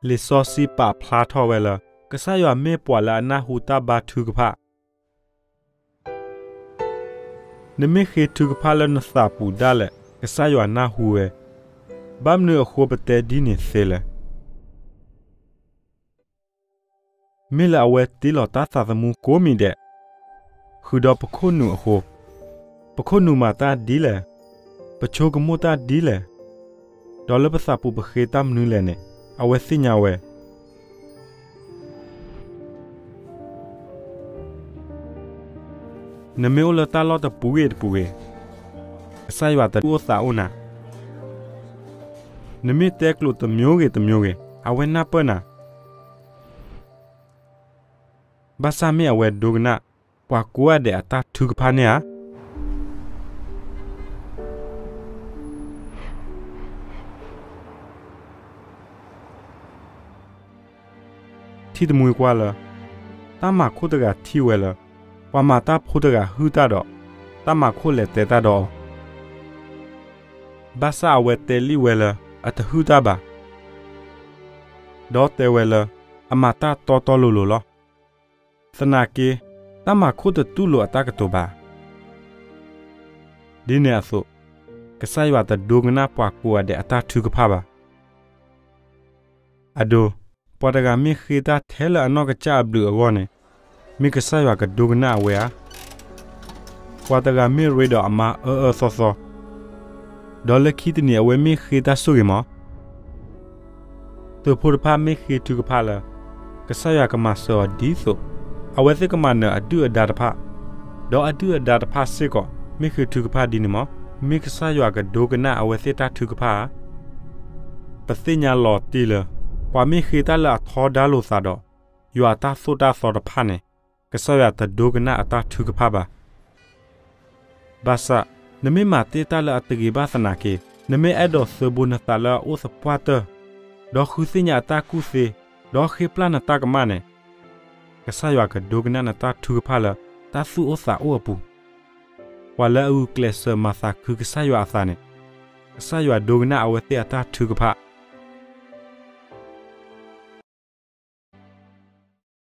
လံာ်စီဆှံပာ်ဖျါထီၣ်ဝဲလၢ ကစၢ်ယွၤမ့ၢ်ပှၤလၢအနၢ်ဟူတၢ်ဘါထုကဖၣ်. နမ့ၢ်ဃ့ထုကဖၣ်လၢနသးပူၤဒၣ်လဲာ် ကစၢ်ယွၤနၢ်ဟူဝဲ, ဘၣ်မနုၤအဃိပတဲဒ်န့ၣ်သ့လဲၣ်. မ့ၢ်လၢအဝဲတ့လီၤတၢ်သးသမူကိးမံၤဒဲး ဃုာ်ဒီးပခိၣ်နူာ်အဃိ, ပခိၣ်နူာ်မၤတၢ်ဒ်လဲၣ်, ပဆိကမိၣ်တၢ်ဒ်လဲၣ်, ဒီးလၢပသးပူၤပဃ့တၢ်မနုၤလဲၣ်န့ၣ် အဝဲသ့ၣ်ညါဝဲ. နမ့ၢ်အိၣ်လၢတၢ်လီၢ်တပူၤဂ့ၤတပူၤဂ့ၤ, ကစၢ်ယွၤတသူၣ်အိၣ်သးအိၣ်နၤ. နမ့ၢ်တဲကျိာ်တမျိုးဂ့ၤတမျိုးဂ့ၤ, အဝဲနၢ်ပၢၢ်နၤ. ဘၣ်ဆၣ်မ့ၢ်အဝဲဒိကနၣ် ပှၤကိးဂၤဒဲးအတၢ်ထုကဖၣ်န့ၣ်ဧါ. ထံၣ်တမှံၤကွၢ်လၢ တၢ်မၤခိၣ်တဂၤထံၣ်ဝဲလၢ ပှၤမၤတၢ်ဖိတဂၤဟုၣ်တၢ်ဒီး တၢ်မၤခိၣ်လဲၤတဲတၢ်ဒီးအီၤ, ဘၣ်ဆၣ်အဝဲတဲလံဝဲလၢ အတဟုၣ်တၢ်ဘၣ်, ဒီးတဲဝဲလၢ အမၤတၢ်တီတီလိၤလိၤလီၤ. သနာ်က့ တၢ်မၤခိၣ်တတူၢ်လိာ်အတၢ်ကတိၤဘၣ်. ဒ်န့ၣ်အသိး, ကစၢ်ယွၤတဒိကနၣ်ပှၤကိးဂၤဒဲးအတၢ်ထုကဖၣ်ဘၣ်. အဒိ, ပှၤတဂၤမ့ၢ်ဃ့တၢ်ထဲလၢအနီၢ်ကစၢ်အဘျုးအဂီၢ်န့ၣ်, မ့ၢ်ကစၢ်ယွၤကဒိကနၣ်အဝဲဧါ. ပှၤတဂၤမ့ၢ်ရ့ဒီးအမါအၢအၢသီသီ, ဒီးလၢခံတနံၤအဝဲမ့ၢ်ဃ့တၢ်ဆိၣ်ဂ့ၤမး. သုးဖိတဖၣ်မ့ၢ်ဃ့ထုကဖၣ်လၢ ကစၢ်ယွၤကမၤစၢၤအီၤဒ်သိး အဝဲသ့ၣ်ကမၤနၢၤအဒုၣ်အဒါတဖၣ်, ဒီးအဒုၣ်အဒါတဖၣ်စ့ၢ်ကီး မ့ၢ်ဃ့ထုကဖၣ်ဒ်န့ၣ်မး, မ့ၢ်ကစၢ်ယွၤကဒိကနၣ်အဝဲသ့ၣ်တၢ်ထုကဖၣ်ဧါ. ပသ့ၣ်ညါလီၤတံၢ်လၢ ပှၤမ့ၢ်ဃ့တၢ်လၢအထီဒါလိာ်သးဒီး ယွၤအတၢ်သိၣ်တၢ်သီတဖၣ်န့ၣ်, ကစၢ်ယွၤတဒိကနၣ်အတၢ်ထုကဖၣ်ဘၣ်. ဘၣ်ဆၣ်, နမ့ၢ်မၤတ့ၢ်တၢ်လၢအတဂ့ၤဘၣ်သနာ်က့, နမ့ၢ်အဲၣ်ဒိးသုးဘူးနသးလၢအအိၣ်သပှၢ်တၢၢ်, ဒီးဃုသ့ၣ်ညါအတၢ်ကူၣ်သ့, ဒီးဃ့ပျၢ်နတၢ်ကမၣ်န့ၣ်, ကစၢ်ယွၤကဒိကနၣ်နတၢ်ထုကဖၣ်လၢတၢ်သူၣ်အိၣ်သးအိၣ်အပူၤ. ပှၤလၢအဂုာ်ကျဲးစၢးမၤသးခုကစၢ်ယွၤအသးန့ၣ်, ကစၢ်ယွၤဒိကနၣ်အဝဲသ့ၣ်အတၢ်ထုကဖၣ်.